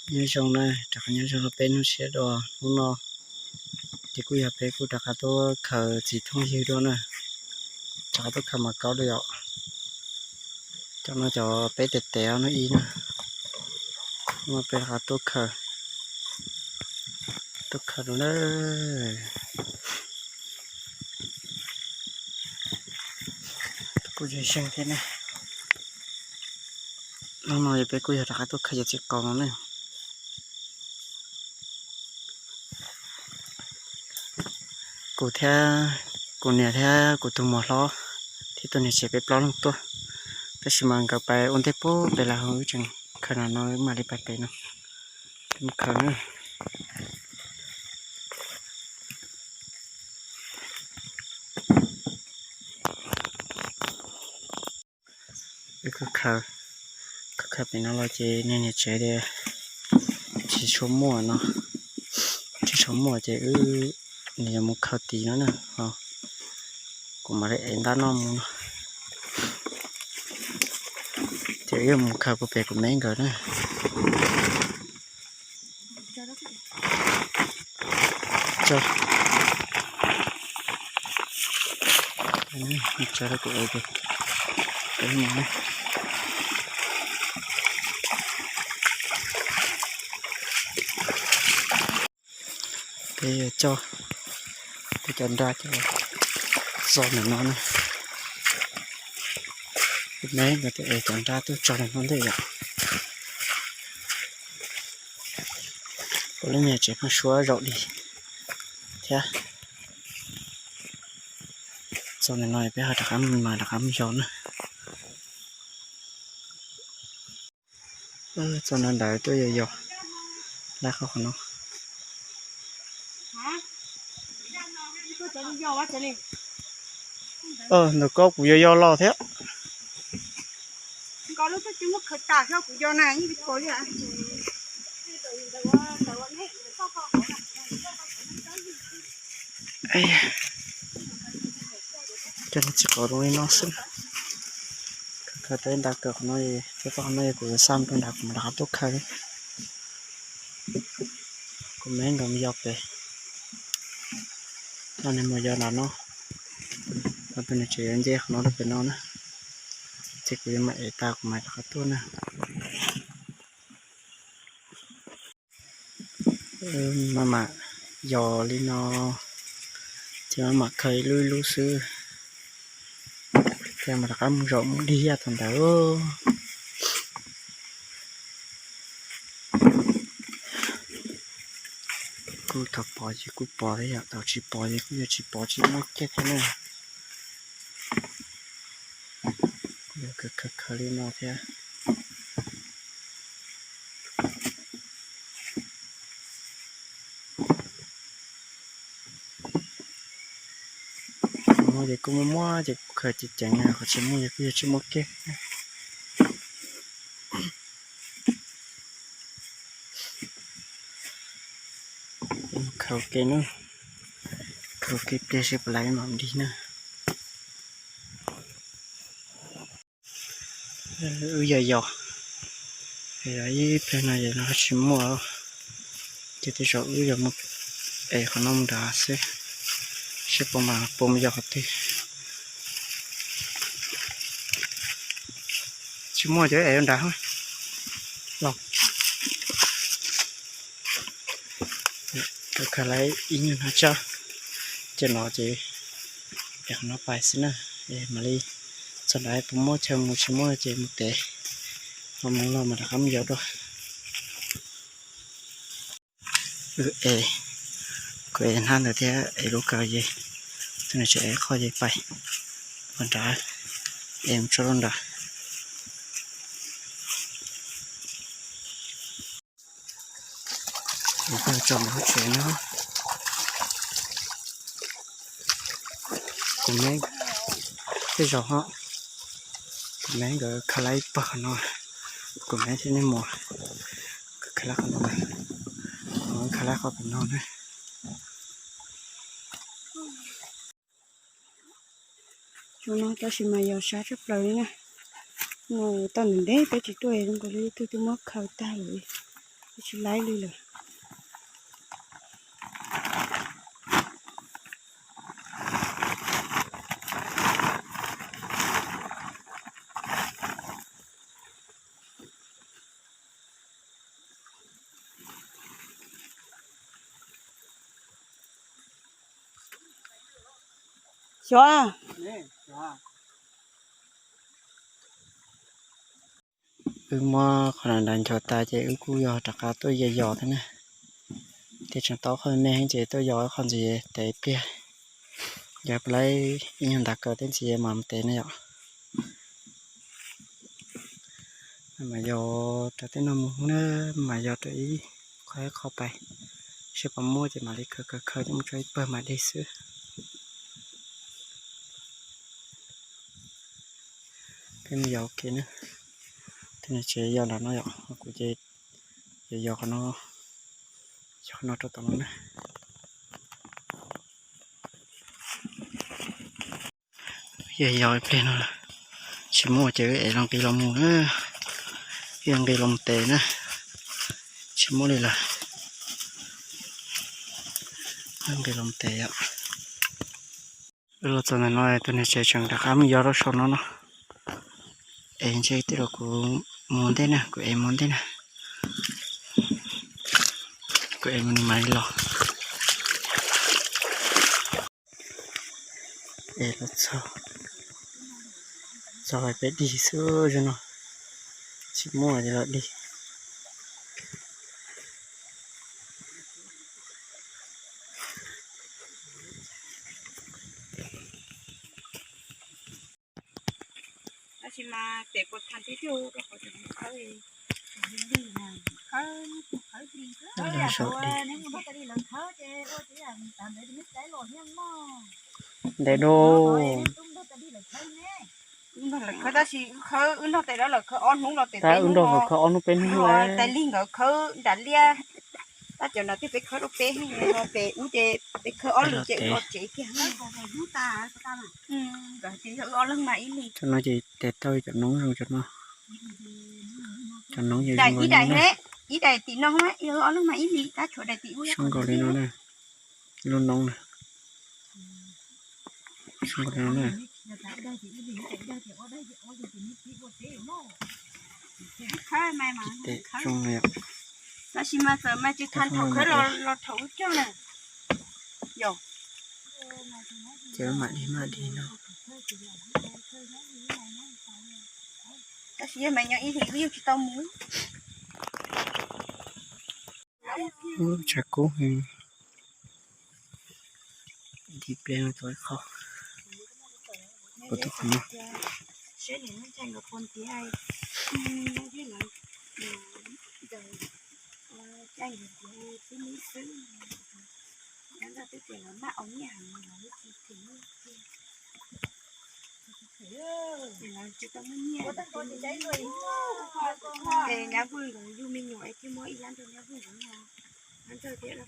Nyob zoo na, rov qab nyob zoo rau peb hnub tshiab dua. Hnub no ces kuj yog peb kuj rov qab tuaj khaws txiv thooj ywg dua na. Rov qab tuaj khaws mas kaub dua yom. Cov no cov peb tes tes hnub ib na. Hnub no peb rov qab tuaj khaws, tuaj khaws dua na. Kuj zoo zoo thiab ne. Hnub no yog peb kuj yog rov qab tuaj khaws cov txiv qaub no ne. Kuv thiab kuv niam thiab kuv tus muam hlob thiab tus niam tsev peb plaub leeg tuaj, tab sis mas nkawd pais ua ntej puag pem lawm, wb tseem khaws no no wb mam li pais pem no. Mus khaws na. Wb khaws, khaws pem no los ces niag niam tsev tias tsis tshua muaj no, tsis tshua muaj ces wb, nws yuav mus khaws tid no na. Kuv mam li ev ntab noj mus no. Ces wb yuav mus khaws puag pem kuv me nkawd na. Tso rau kuv ev, peb coj, peb cov nraj coj txog ntawm no na. Kuv me nkawd twb ev cov nraj tuaj tso ntawm no ntej yom. Kuv lub niag tsev pheej suab zaum di thiab. Txog ntawm no peb ho rov qab mus mas rov qab mus yos na. Txog no ntawd tuaj yos yos, lab qhov no. Ntawm ko kuv yos yos los thiab. Coj txiv qaub zoo li no xwb. Khaws tau ib nta kawg qhov no, tau qhov no kuv yuav xa rau nram kuv mam rov qab tuaj khaws. Kuv me nkawd mus yos pem, coj nws mus yos nram no, ho tus niam tsev yuav nce qhov no rau pem no na. Ces kuv yuav mam ev tas kuv mam rov qab tuaj na. Maj mam yos li no, ces maj mam khaws ib lub ib lub xwb, ces mam rov qab mus zaum mus dig yaj thaum ntawd. Kuj thaum pom ces kuj pom thiab yom, thaum tsis pom ces kuj yog tsis pom tsis muaj kiag thiab na. Yog khaws khaws li no thiab. Muaj ces kuj muaj muaj ces kuj khaws ceev ceev, qhov tsis muaj ces kuj yog tsis muaj kiag. Khaws ua ke na, khaws ua ke pliag seb puas laib mam dig na. Wb yog yos, yog ib pliag no yog no tsis muaj, ces tej zaum wb yuav mus ev qhov no mus nrad xwb, seb puas mas puas mus yos qhov twg. Tsis muaj ces ev nrad los. Khaws lawm ib nyuag no tsab, ces no ces ev qhov no pais xwb na, mam li txog nrad puas muaj chaw mus, tsis muaj ces mus tev, ho mus los mas rov qab mus yos dua. Wb ev, kuv ev hnab ntawd thiab ev lub kaw ces, tus niam tsev ev qhov ces pais, pais nrad, ev mus tso rau nrad. Kuv pheej tso mus hauv tsev no. Kuv me tej zaum ho, kuv me nkawd khaws lawm ib pawg qhov no, kuv me thiab niag muam khaws lawm qhov no, kuv khaws lawm qhov pem no na. Zoo no tab sis mas yos sab tshaj plaws li na. No tau ntev ntev peb tsis tuaj zoo nkaus li twb twb muab khaws tag lawm. Tsis laib li lawm. Xyov. Wb muab qhov no nrad ncho tas ces wb kuj yog rov qab tuaj yos yos thiab na. Tiam tseem tau qhov me heev ces tuaj yos qhov ntxiv tes pliag. Yog puas laib ib nyuag ntas kaw tej ntxiv mam mus tes na yom. Mam yos rau tej no mus na, mam yos rau ib qho ib qho pais, seb puas muaj ces mam li khaws khaws khaws coj mus tso ib pawg mam de xwb. Peb mus yos ua ke na. Tej no tsev yos nram no yom, kuv ces yos yos qhov no, yos qhov no rau tom no na. Yog yog ib pliag no tsis muaj ces wb ev los nqis los mus na, wb nqis los mus tes na, tsis muaj li lawm, wb nqis los mus tes yom. Wb los txog ntawm no tus niam tsev tseem rov qab mus yos rau saum no no, es ntshe tej zaum kuv mus ntej na, kuv ev mus ntej na, kuv ev mus nws mam li los. Es los txog, txog peb dig xwb zoo no, tsis muaj ces los dig. Tab sis mas tes puas thav tib tug rau qhov tias khawb, khawb, khawb, neb mus nrog tas li lawv khawb ces ua tib yam tas ntawd neb saib los thiab mog. Ntev dua. Khawb tab sis khawb wb nrog tes lawv khawb ob hnub los tes, tab wb nrog nkawd khawb ob hnub peb hnub, tais lig nkawd khawb nram liaj. Tab cov no twb peb khawb rau peb hnub no pem ub ces peb khawb ob lwm ces wb los tsev kiag. Nkawd ces yog wb ob leeg mas ib lig. Cov no ces tes tau cov noob zoo cov no. Cov noob ces ib daim, ib daim tim no yog wb ob leeg mas ib lig, tab tshuav daim tim ub zoo nkaus li no na. Lub noob na. Zoo nkaus li no na. Tab sis mas txawm mas tsis thaum khawb los thaum wb cog na. Yog ces mam li mam li no. Tab sis yog mas nyob ib hlis wb yeej tsis tau mus. Tshav kub heev. Di pliag no tau ib qho. Kuv tus qhov no. Nyab Vwj nkawd yug me nyuam es thiaj muab ib lab nrog Nyab Vwj nkawd no.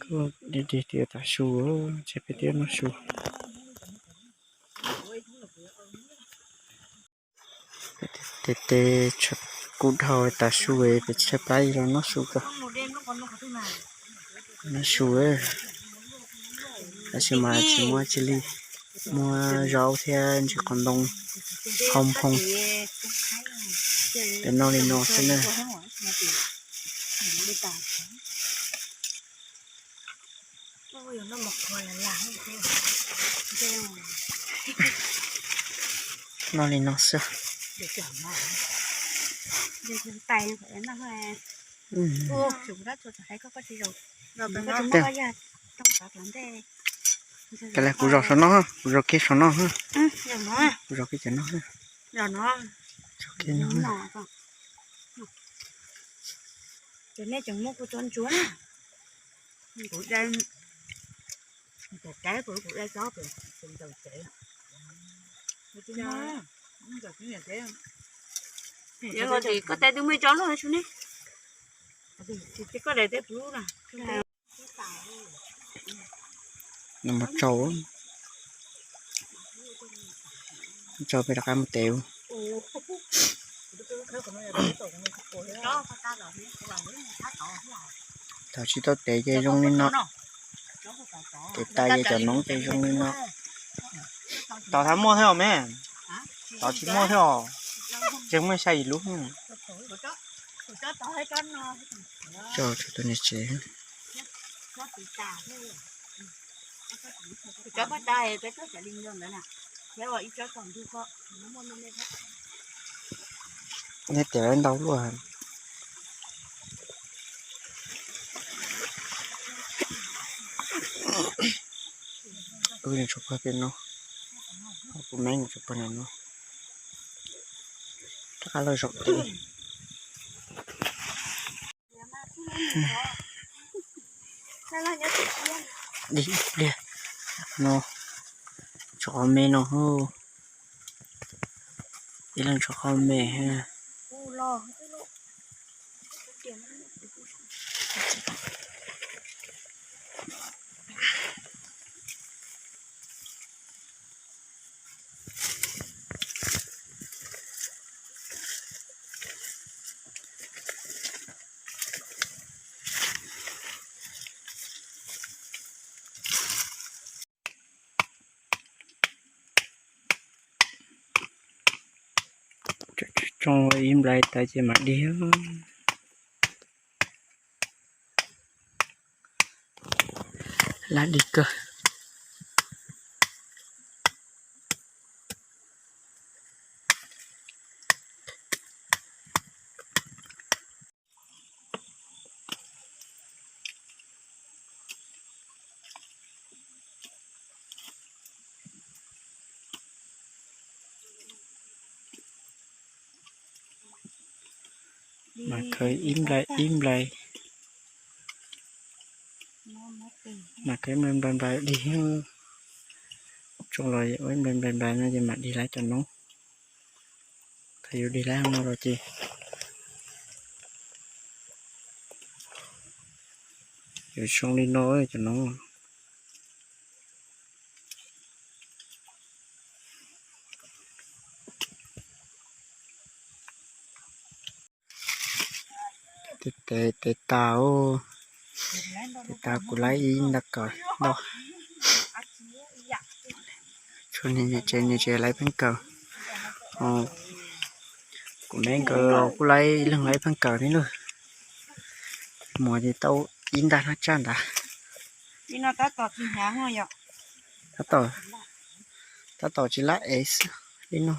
Kuj dig dig tias tav su, ntshe peb twb noj su. Tes tes tshav kub dhau tav su, peb tshaib plab los noj su ko. Noj su, tab sis mas tsis muaj tsi li, muaj zaub thiab ntsis qos ntoo, hau nphoo. Peb noj li no xwb na. Noj li no xwb. Kav liam kuv zov saum no, kuv zov kiag saum no, kuv zov kiag cov no. Zov kiag no. Ces nej tseem muab kuv tso ntsuav na. Kuv dai, kuv dai tsob, kuv ntaus tsev. Ces koj dai twb muaj ib tsob luaj su ne. Ces koj dai teb kuv lub na. Nws mus tsau, tsau peb rov qab mus tev. Thaum tsis tau tev ces zoo li no, tev tas ces cov noob ces zoo li no. Tod thaum muaj thiab os me, tod tsis muaj thiab os, tseem muaj xya yim lub. Tso rau tus niam tsev. Neb tias ntau luaj. Wb tshuav pag pem no, kuv me tshuav pag no, rov qab los zaum tid. Ib pliag no, tshuav qhov me no, ib leeg tshuav qhov me. Tsoo ib nplai tas ces mam dig. Laj dig kawg. Mas khawb ib nplai ib nplai, mas khawb nplai nplai nplai dig. Tsoo los ua ib nplai nplai nplai no ces mam dig lawv cov noob. Thaum yus dig lawv no los ces yuav zoo li no cov noob. Tes tes tas, tes tas kuv laib ib nta kawm ntau. Tshuav niam tsev, niam tsev laib pheej kawm. Kuv me nkawd los kuj laib, ib leeg laib pheej kawm thiab na. Muag ces tau ib nta hnab tsaj ntawd. Tab tom, tab tom tsis laj ev xwb li no.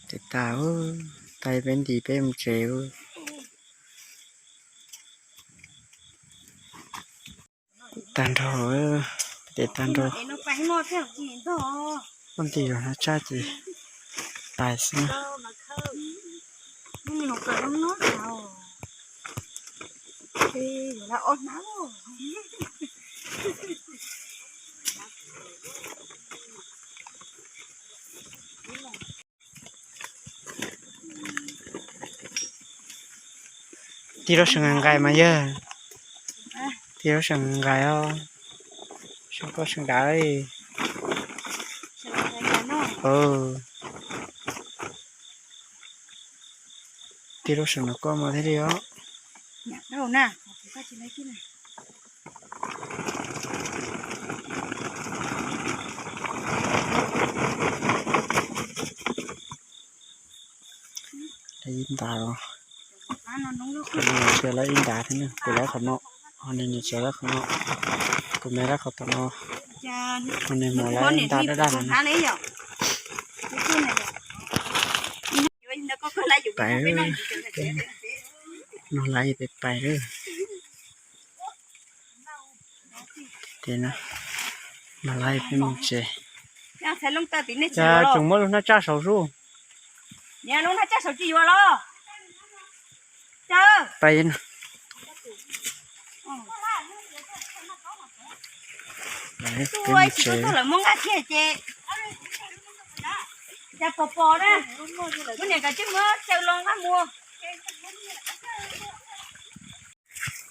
Tes tas, tas peb nti peb mus tsev. Tag nrho, tes tag nrho. Poj ntxoog yog hnab tsaj ces tas xwb na. Tig rau seem nqaim mas yawg, tig rau seem nqaim os, seem koj seem dav. Tig rau seem no koj mas thiaj li os. Ib ntas, ib ntas thiab, kuv laib qhov no, ho niam tsev laib qhov no, kuv me laib qhov tom no, ho niam laib ib ntas daj daj no. Pais, no laib pais pais lawm. Ces no, no laib peb mus tsev. Cas tseem muab lub hnab tsaj saud sub. Pais no. Peb mus tsev.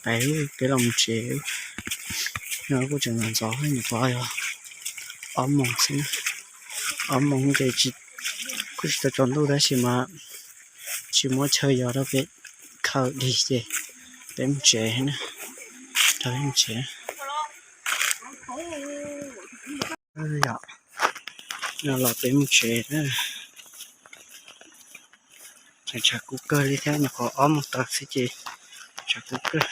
Pais, peb los mus tsev. No kuj tseem ntxov ntxov, nyuam qhuav yog ob moos xwb. Ob moos ces kuj tsis tau tsaus ntuj tab sis mas tsis muaj chaw yos rau peb khaws dig ces peb mus tsev na, rau peb mus tsev. Yog no los peb mus tsev na. Tshav tshav kub kawg li thiab, nyuam qhuav ob moos taws xwb ces tshav kub kawg.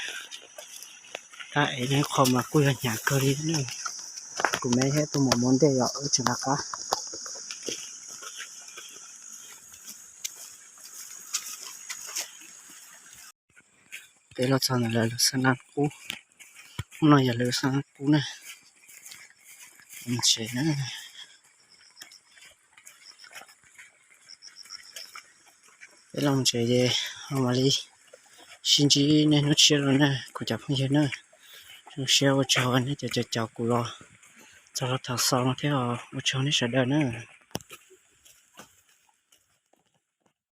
Tab es neb qho mas kuj yog hnyav kawg li na. Kuv me thiab tus muam mus ntej yom, wb tseem nqa qab. Peb los txog ntawm lawv lub xab nab qub. Hnub no yog lawv lub xab nab qub na. Mus tsev na. Peb los mus tsev ces ho mam li sib ntsib nej hnub tshiab los na kuv cov phooj ywg na. Zoo siab ua tsaug nej cov caum kuv los txog rau thaum xaus no thiab, ua tsaug nej sawv daws na.